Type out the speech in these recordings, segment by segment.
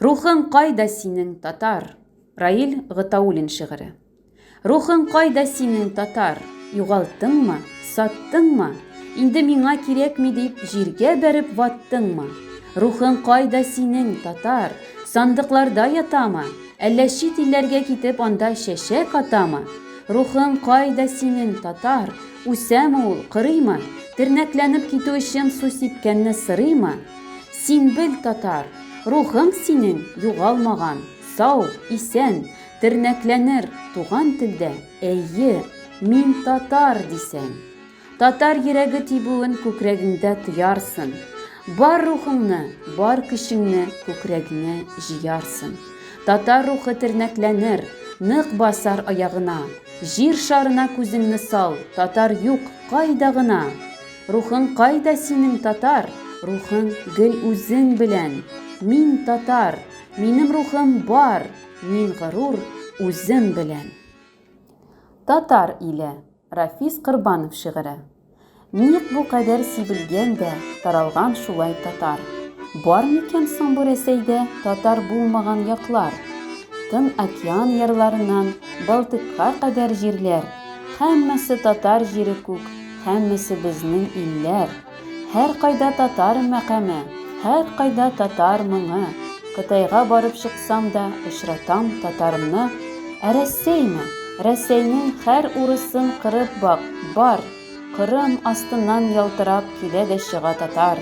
Рухың кайда синең, татар? Раил Гатауллин шигыре. Рухың кайда синең, татар? Югалттыңмы? Саттыңмы? Инде миңа кирәкми дип, җиргә бәреп ваттыңмы? Рухың кайда синең, татар? Сандыкларда ятамы? Әллә чит илләргә китеп анда чәчәк атамы? Рухың кайда синең, татар? Үсәме ул, кырыймы? Тернәкләнеп китү өчен су сипкәнне сырыймы? Син бел, татар, рухың синең югалмаган, сау, исән, тернәкләнер туган телдә, әйе, мин татар, дисәң. Татар йөрәге тибүен күкрәгеңдә тоярсын. Бар рухыңны, бар көчеңне күкрәгеңә җыярсын. Татар рухы тернәкләнер, нык басар аягына. Җир шарына күзеңне сал, татар юк, кайда гына? Рухың кайда синең, татар? Рухың гел үзең белән. Мин татар, минем рухым бар, мин горур үзем белән. Татар иле, Рафис Корбанов шигыре. Ник бу кадәр сибелгән дә, таралган шулай татар? Бар микән соң бу Рәсәйдә татар булмаган яклар? Тын океан ярларыннан Балтикка кадәр җирләр, Һәммәсе татар җире күк, һәммәсе безнең илләр. Һәркайда татар мәкаме, һәркайда татар моңы. Кытайга барып чыксам да, очратам татарымны. Ә Рәсәйме? Рәсәйнең һәр урысын кырып бак, бар! Кырым астыннан ялтырап килә дә чыга татар.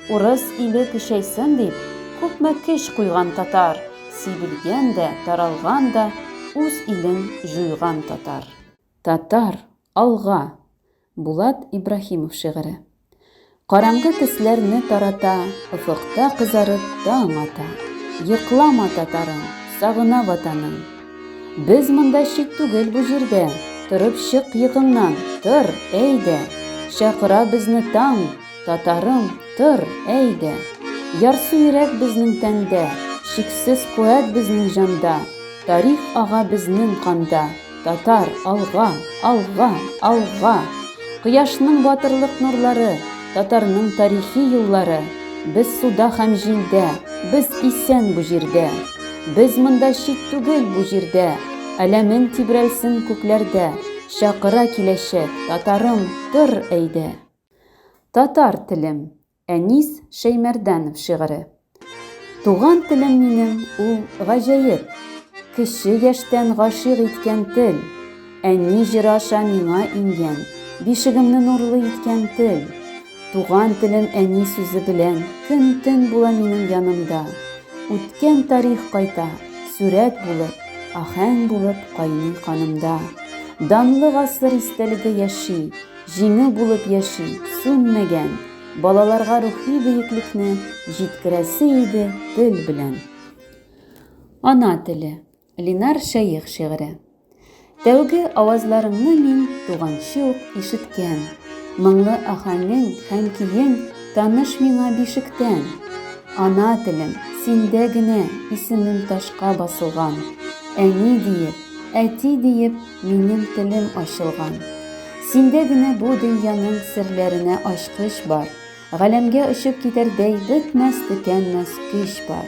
Урыс иле көчәйсен дип, күпме көч куйган татар, сибелгән дә, таралган да, үз илен җуйган татар. Татар, алга! Булат Ибраһимов шигыре. Караңгы төсләрне тарата, Офыкта кызарып таң ата. Йоклама, татарым, сагына ватаның. Без монда чит түгел бу җирдә, Торып чык йокыңнан, тор, әйдә. Чакыра безне таң, татарым, тор, әйдә. Ярсу йөрәк безнең тәндә, Чиксез куәт безнең җанда, Тарих ага безнең канда. Татар, алга, алга, алга! Кояшның батырлык нурлары, Татарның тарихи юллары. Без суда һәм җилдә, Без исән бу җирдә. Без монда чит түгел бу җирдә, Әләмең тибрәлсен күкләрдә, Чакыра киләчәк, татарым, тор, әйдә! Татар телем, Әнис Шәймәрдәнов шигыре. Туган телем минем ул гаҗәеп, Кече яшьтән гашыйк иткән тел. Әни җыры аша миңа иңгән, Бишегемне нурлы иткән тел. Туган телем әни сүзе белән Көн-төн була минем янымда. Үткән тарих кайта, сурәт булып, Аһәң булып кайный канымда. Данлы гасыр истәлеге яши, Җиңү булып яши, сүнмәгән. Балаларга рухи бөеклекне җиткерәсе иде тел белән. Ана теле. Линар Шәех шигыре. Тәүге авазларыңны мин туганчы ук ишеткән. Моңлы аһәңең һәм көең таныш миңа бишектән. Ана телем, синдә генә исемем ташка басылган. Әни диеп, әти диеп минем телем ачылган. Синдә генә бу дөньяның серләренә ачкыч бар, Галәмгә очып китәрдәй бетмәс-төкәнмәс көч бар.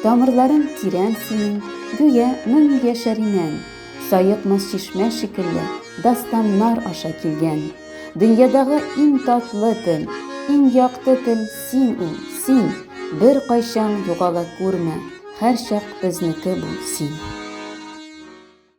Тамырларың тирән синең, гүя мең яшәр инәң, Саекмас чишмә шикелле, дастаннар аша килгән. Дөньядагы иң татлы тел, иң якты тел син ул, син, Беркайчан югала күрмә, һәрчак безнеке бул син.